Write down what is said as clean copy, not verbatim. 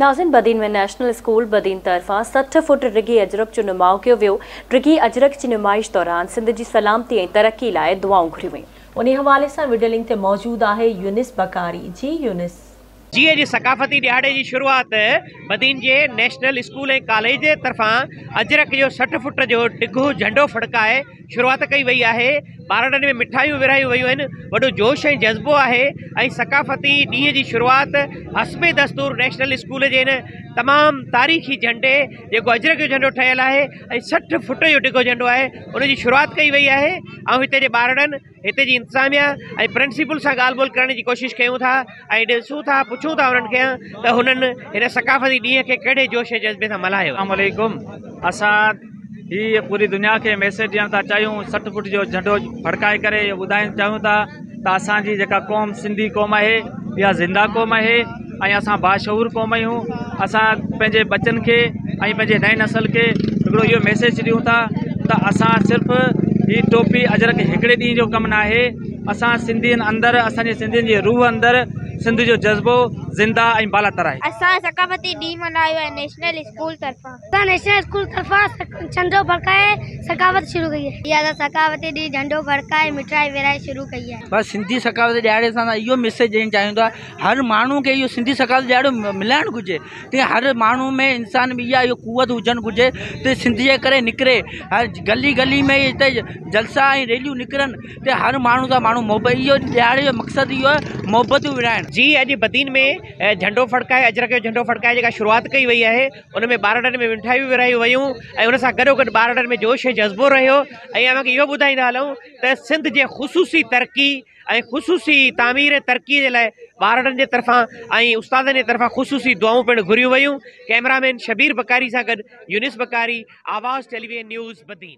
ناظرين Badin ۾ national school Badin طرفان 60 foot ڊگهي اجرڪ جو نماء ڪيو ويو. ڊگهي اجرڪ جي نمائش دوران سنڌ جي سلامتي ۽ ترقي لاء دعائون گهريون ويون. انهي حوالي سان وڊيو لنڪ تي موجود آهي يونس بڪاري. جي يونس. جي اڄ ثقافتي ڏهاڙي جي شروعات بدين جي نيشنل اسڪول ۽ ڪاليج طرفان اجرڪ جو 60 فوٽ جو ڊگهو جهنڊو ڦڙڪائي شروعات ڪئي وئي آهي، ٻارڙن ۾ مٺايون ورهايون ويون آهن، وڏو جوش ۽ جذبو آهي ۽ ثقافتي ڏينهن جي شروعات حسب دستور نيشنل اسڪول جي هن تمام تاريخي جهنڊي جيڪو اجرڪ جو جهنڊو ٺهيل آهي ۽ 60 فوٽ جو ڊگهو جهنڊو آهي ان جي شروعات ڪئي وئي آهي ۽ هتي جي ٻارڙن هتي جي انتظاميا ۽ پرنسپل سان ڳالهه ٻولهه ڪرڻ جي ڪوشش ڪيون ٿا ۽ ڏسون ٿا پڇون ٿا انهن کي ته هنن هن ثقافتي ڏينهن کي ڪهڙي جوش ۽ جذبي سان ملهايو. السلام عليڪم اسان هي پوري دنيا کي ميسيج ڏيڻ ٿا چاهيون 60 فوٽ جو جهنڊو ڦڙڪائي ڪري اهو ٻڌائڻ چاهيون ٿا ته اسان جي جيڪا قوم سنڌي قوم آهي اها زنده قوم آهي ۽ اسان باشعور قوم آهيون اسان پنهنجي ٻچن کي ۽ پنهنجي نئين نسل کي هڪڙو اهو ميسيج ڏيون ٿا ته اسان صرف هي ٽوپي اجرڪ هڪڙي ڏينهن جو ڪم ناهي اسان سنڌين اندر اسان جي سنڌين جي روح اندر سنڌ جو جذبو زنده ۽ بالاتر آهي. اسان ثقافتي ڏينهن ملهايو آهي نيشنل اسڪول طرفان. اسان نيشنل اسڪول طرفان جهنڊو ڦڙڪائي ثقافت شروع ڪئي آهي. اسان ثقافتي ڏينهن جهنڊو ڦڙڪائي مٺائي ورهائي شروع ڪئي آهي. بس سنڌي ثقافتي ڏهاڙي سان اسان اهو ميسيج ڏيڻ چاهيون ٿا هر ماڻهو کي اهو سنڌي ثقافتي ڏهاڙو ملهائڻ گهرجي تيئن هر ماڻهو ۾ انسان ۾ اها قوت هجڻ گهرجي ته سنڌي جي ڪري نڪري هر گلي گلي ۾ هتي جلسا ۽ ريليون نڪرن ته هر ماڻهو سان ماڻهو محبت اهو ڏهاڙي جو مقصد اهو آهي محبتون ورهائڻ. جي اڄ بدين ۾ جهنڊو ڦڙڪائي اجرڪ جو جهنڊو ڦڙڪائي جيڪا شروعات ڪئي وئي آهي ان ۾ ٻارڙن ۾ مٺايون ورهايون ويون ۽ ان سان گڏوگڏ ٻارڙن ۾ جوش ۽ جذبو رهيو ۽ اوهان کي اهو ٻڌائيندا هلون ته سنڌ جي خصوصي ترقي ۽ خصوصي تعمير ۽ ترقي جي لاء ٻارڙن جي طرفان ۽ استادن جي طرفان خصوصي دعائون پڻ گهريون ويون ڪئميرا مين شبير بڪاري سان گڏ يونس بڪاري آواز ٽيليويزن نيوز بدين.